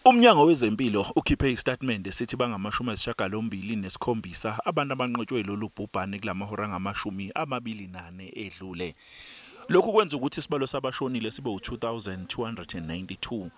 Umnyango wezempilo ukhiphe isitatimende sithi bangama-87 abantu abanqotshwe lolu bhubhane kulamahora angama-24 edlule. Lokhu kwenza ukuthi isibalo sabashonile sibe u-2292.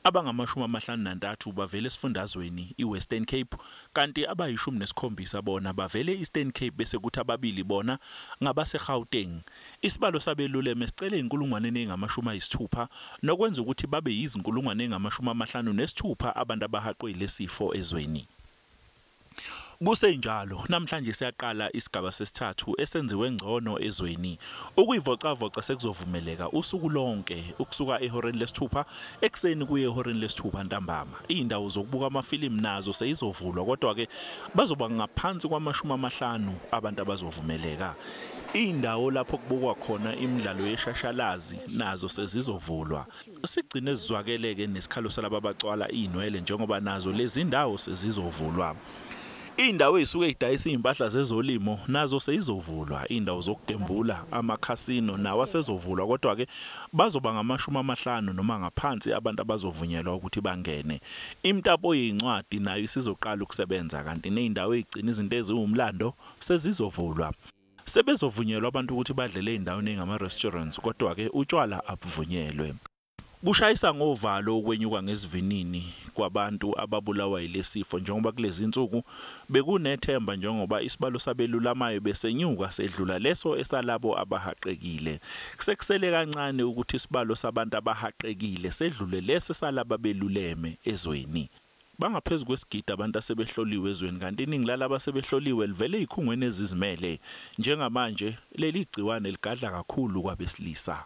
Abangama-53 bavele esifundazweni iWestern Cape, kanti abayishumi nesikhombisa bona bavele e-Eastern Cape, bese kuthi ababili bona ngabaseGauteng. Isibalo sabeluleme sicele 60,000, nokwenza ukuthi babe yizinkulungwane engama-56 abantu abahaqwe lesifo ezweni. Kusenjalo, namhlanje siyaqala isigaba sesithathu esenziwe ngcono ezweni. Ukuyivocavoca sekuzovumeleka usuku lonke ukusuka ehoreni lesithupha ekuseni kuye ehoreni lesithupha ntambama. Izindawo zokubuka amafilimu nazo seyizovulwa, kodwa-ke bazoba ngaphansi kwama-50 abantu abazovumeleka. Indawo lapho kubukwa khona imidlalo yeshashalazi nazo sezizovulwa. Sigcine sizwakeleke nesikhalo salaba abacwala inwele, njengoba nazo lezi ndawo sezizovulwa. Indawo ezisuke zidayisa izimpahla zezolimo nazo seyizovulwa. Indawo zokugembula, amakhasino nawo asezovulwa, kodwa-ke bazoba ngama-50 noma ngaphansi abantu abazovunyelwa ukuthi bangene. Imitapo yezincwadi nayo isizoqala ukusebenza, kanti nezindawo ezigcina izinto eziwumlando sezizovulwa. Sebezovunyelwa abantu ukuthi badlele ezindaweni ezingama-restaurants, kodwa-ke utshwala abuvunyelwe. Kushayisa ngovalo ukwenyuka ngesivinini kwabantu ababulawa yilesifo, njengoba kulezi insuku bekunethemba njengoba isibalo sabelulamayo besenyuka sedlula leso esalabo abahaqekile. Sekusele kancane ukuthi isibalo sabantu abahaqekile sedlule leso salaba beluleme ezweni. Bangaphezu kwesigidi abantu asebehloliwe ezweni, kanti iningi lalaba asebehloliwe livele ezikhungweni ezizimele. Njengamanje leli gciwane ligadla kakhulu kwabesilisa.